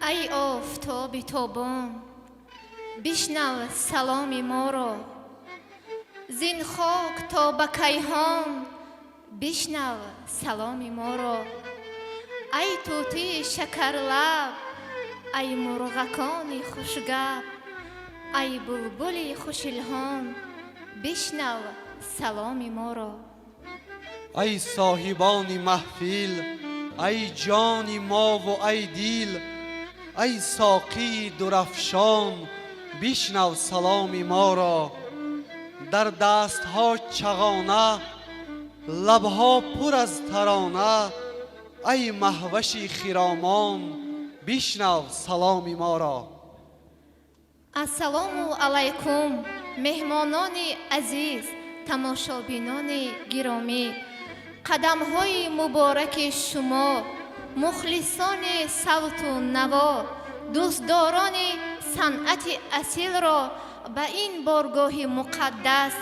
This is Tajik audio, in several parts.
Ай офтоби тобон, бишнав саломи моро, зин хок то ба кайҳон, бишнав саломи моро. Ай тӯтии шакарлаб, ай мурғакони хушгап, ай булбули хушилҳон, бишнав саломи моро. Ай соҳибони маҳфил, ай ҷони мову ай дил, ай соқии дурафшон, бишнав саломи моро. Дар дастҳо чағона, лабҳо пур аз тарона, ай маҳваши хиромон, бишнав саломи моро. Ассалому алайкум, меҳмонони азиз, тамошобинони гиромӣ! Қадамҳои мубораки шумо, мухлисони савту наво, дӯстдорони санъати асилро ба ин боргоҳи муқаддас,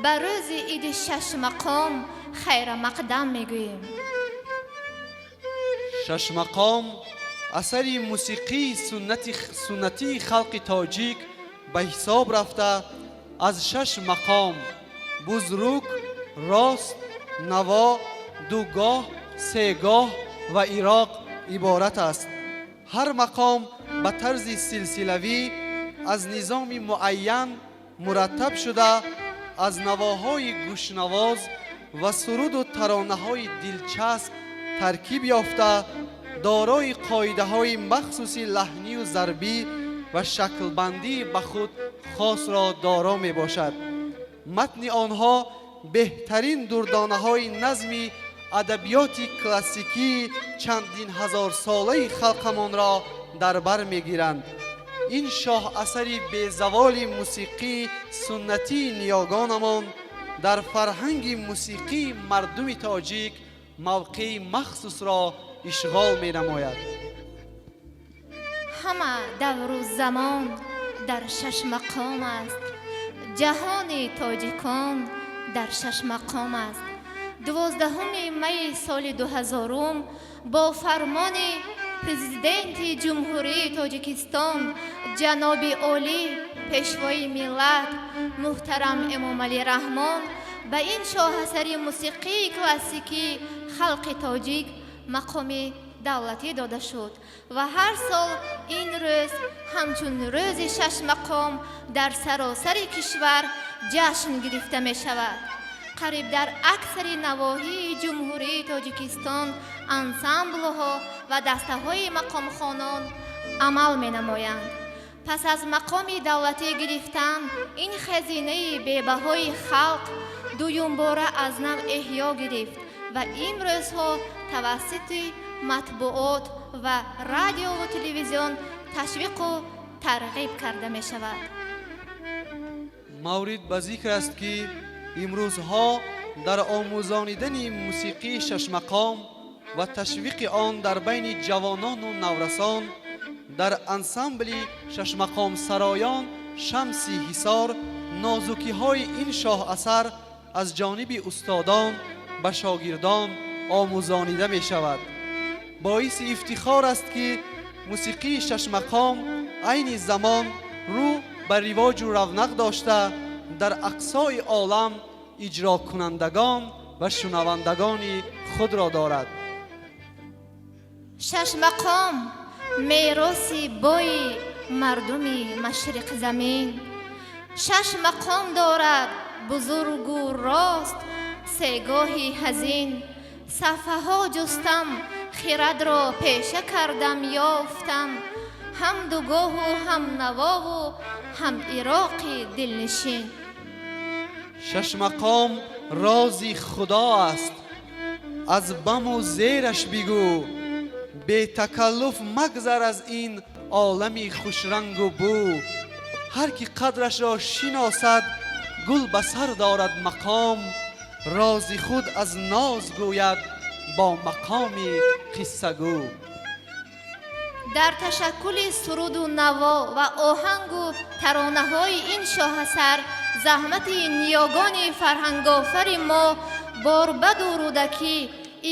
ба рӯзи иди шашмақом хайрамақдам мегӯем. Шашмақом асари мусиқии суннатии халқи тоҷик ба ҳисоб рафта, аз шаш мақом: бузрук, рост, наво, дугоҳ, сегоҳ ва ироқ иборат аст. Ҳар мақом ба тарзи силсилавӣ аз низоми муайян мураттаб шуда, аз навоҳои гӯшнавоз ва суруду таронаҳои дилчасп таркиб ёфта, дорои қоидаҳои махсуси лаҳнию зарбӣ ва шаклбандии ба худ хосро доро мебошад. Матни онҳо беҳтарин дурдонаҳои назми адабиёти классикии чандин ҳазорсолаи халқамонро дар бар мегиранд. Ин шоҳасари безаволи мусиқии суннатии ниёгонамон дар фарҳанги мусиқии мардуми тоҷик мавқеи махсусро ишғол менамояд. Ҳама давру замон дар шашмақом аст, ҷаҳони тоҷикон дар шашмақом аст. 12 майи соли 2000-ум бо фармони Президенти Ҷумҳурии Тоҷикистон ҷаноби олӣ, Пешвои миллат муҳтарам Эмомалӣ Раҳмон ба ин шоҳасари мусиқии классикии халқи тоҷик мақоми давлатӣ дода шуд ва ҳар сол ин рӯз ҳамчун рӯзи шашмақом дар саросари кишвар ҷашн гирифта мешавад. Қариб дар аксари навоҳии Ҷумҳурии Тоҷикистон ансамблҳо ва дастаҳои мақомхонон амал менамоянд. Пас аз мақоми давлатӣ гирифтан, ин хазинаи бебаҳои халқ дуюмбора аз нав эҳё гирифт ва имрӯзҳо тавассути матбуот ва радиову телевизион ташвиқу тарғиб карда мешавад. Маврид ба зикр аст, ки имрӯзҳо дар омӯзонидани мусиқии шашмақом ва ташвиқи он дар байни ҷавонону наврасон дар ансамбли шашмақомсароён «Шамси Ҳисор» нозукиҳои ин шоҳасар аз ҷониби устодон ба шогирдон омӯзонида мешавад. Боиси ифтихор аст, ки мусиқии шашмақом айни замон рӯ ба ривоҷу равнақ дошта, дар ақсои олам иҷрокунандагон ва шунавандагони худро дорад. Шашмақом мероси бои мардуми машриқзамин. Шаш мақом дорад: бузургу рост, сегоҳи ҳазин. Сафҳаҳо ҷустам, хирадро пеша кардам, ёфтам ҳам дугоҳу ҳам навову ҳам ироқи дилнишин. Шашмақом рози худо аст, аз баму зераш бигӯ, бетакаллуф магзар аз ин олами хушрангу бӯ. Ҳар ки қадрашро шиносад, гул ба сар дорад мақом, рози худ аз ноз гӯяд бо мақоми қиссагӯ. Дар ташаккули суруду наво ва оҳангу таронаҳои ин шоҳасар заҳмати ниёгони фарҳангофари мо Борбаду Рӯдакӣ,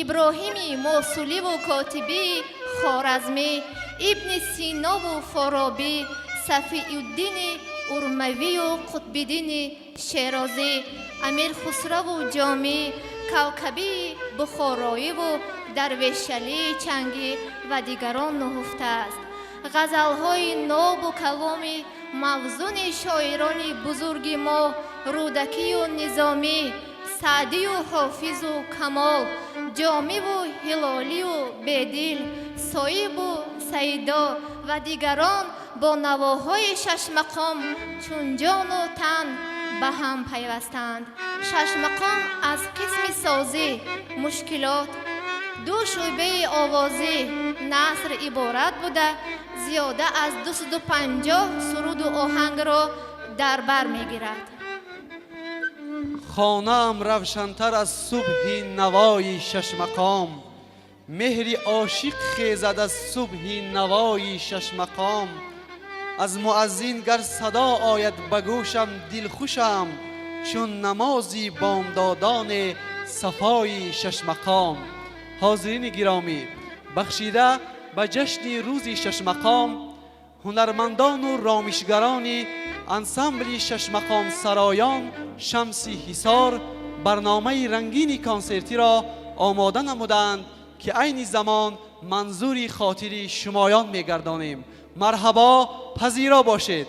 Иброҳими Мосуливу Котибии Хоразмӣ, Ибни Синову Форобӣ, Сафиуддини Урмавию Қутбиддини Шерозӣ, Амир Хусраву Ҷомӣ, Кавкабии Бухороиву Дарвешалии Чангӣ ва дигарон нуҳуфтааст. Ғазалҳои нобу каломи мавзуни шоирони бузурги мо Рӯдакию Низомӣ, Саъдию Ҳофизу Камол, Ҷомиву Ҳилолию Бедил, Соибу Саидо ва дигарон бо навоҳои шашмақом чун ҷону тан ба ҳам пайвастанд. Шашмақом аз қисми созӣ, мушкилот, ду шӯъбаи овозӣ, наср иборат буда, зиёда аз 250 суруду оҳангро дар бар мегирад. Хонаам равшантар аз субҳи навои шашмақом, меҳри ошиқ хезад аз субҳи навои шашмақом. Аз муаззин гар садо ояд ба гӯшам дилхушам, чун намози бомдодони сафои шашмақом. Ҳозирини гиромӣ, бахшида ба ҷашни рӯзи шашмақом, ҳунармандону ромишгарони ансамбли шашмақом сароён Шамси Ҳисор барномаи рангини консертиро омода намуданд, ки айни замон манзури хотири шумоён мегардонем. Марҳабо, пазиро бошед.